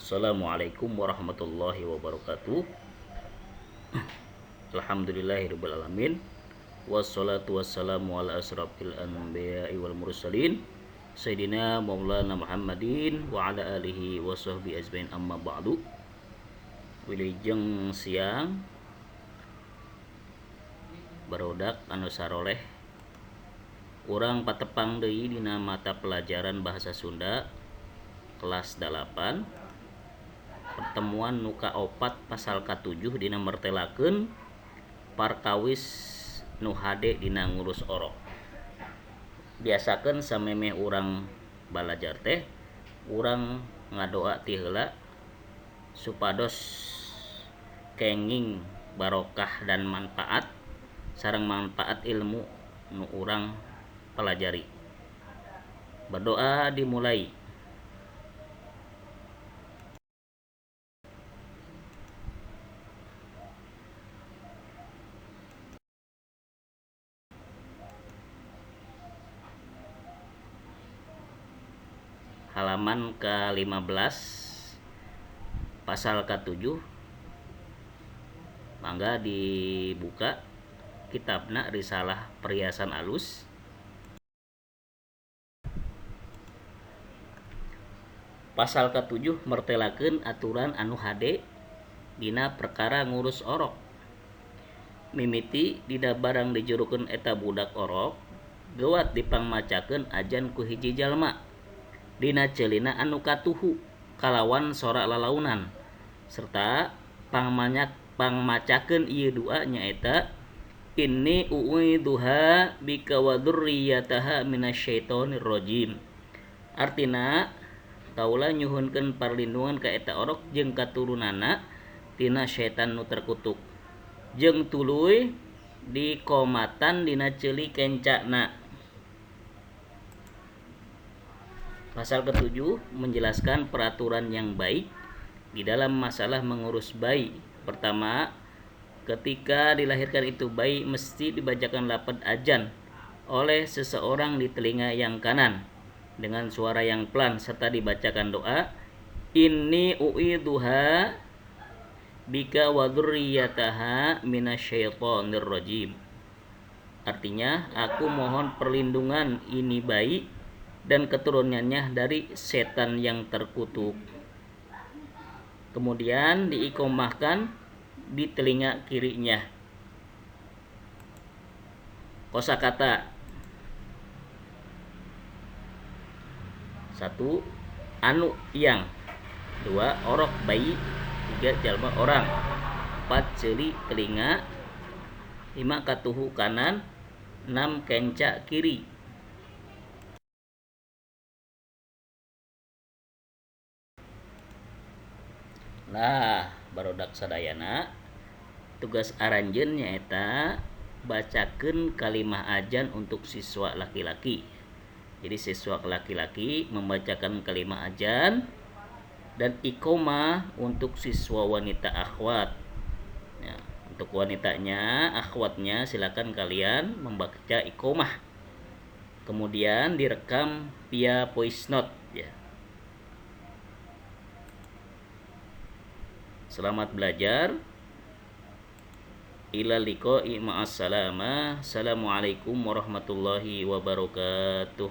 Assalamualaikum warahmatullahi wabarakatuh. Alhamdulillahirabbil alamin. Wassalatu wassalamu ala asrafil anbiya'i wal mursalin Sayyidina Maulana Muhammadin wa ala alihi wa sahbihi ajmain, amma ba'du. Wilujeng siang barudak anu saroleh, urang patepang deui dina mata pelajaran bahasa Sunda kelas 8, pertemuan nu kaopat pasal ka-7 dina mertelakeun parkawis nu hade dina ngurus orok. Biasakeun samemeh urang balajar teh urang ngadoa ti heula supados kenging barokah dan manfaat sareng manfaat ilmu nu urang pelajari. Berdoa dimulai. Halaman ke-15 pasal ke-7, mangga dibuka kitabna Risalah Perhiasan Alus. Pasal ke-7 mertelakeun aturan anu hade dina perkara ngurus orok. Mimiti dina barang dijurukeun eta budak orok geuwat dipangmacakeun ajan ku hiji jalma dina ceulina anu katuhu kalawan sora lalaunan serta pangmacakeun ieu doa nyaeta inni uidzuha bika wa dzurriyyataha minasyaitonir rajim. Artina kaula nyuhunkeun parlindungan ka eta orok jeung katurunanna tina syaitan nu terkutuk jeung tuluy dikomatan dina ceuli kencana. Pasal ke-7 menjelaskan peraturan yang baik di dalam masalah mengurus bayi. Pertama, ketika dilahirkan itu bayi mesti dibacakan lafaz ajan oleh seseorang di telinga yang kanan dengan suara yang pelan serta dibacakan doa inni uidzuha bika wa dzurriyyataha minasyaitonir rajim. Artinya, aku mohon perlindungan ini bayi dan keturunannya dari setan yang terkutuk. Kemudian diikomahkan di telinga kirinya. Kosakata 1, anu yang, 2, orok bayi, 3, jalma orang, 4, ceuli telinga, 5, katuhu kanan, 6, kenca kiri. Nah, barudak sadayana tugas aranjeun nyaeta bacakeun kalimah ajan untuk siswa laki-laki. Jadi siswa laki-laki membacakan kalimah ajan dan iqomah untuk siswa wanita akhwat. Ya, untuk wanitanya, akhwatnya silakan kalian membaca iqomah. Kemudian direkam via voice note ya. Selamat belajar. Ila liqa'i ma'assalamah. Assalamualaikum warahmatullahi wabarakatuh.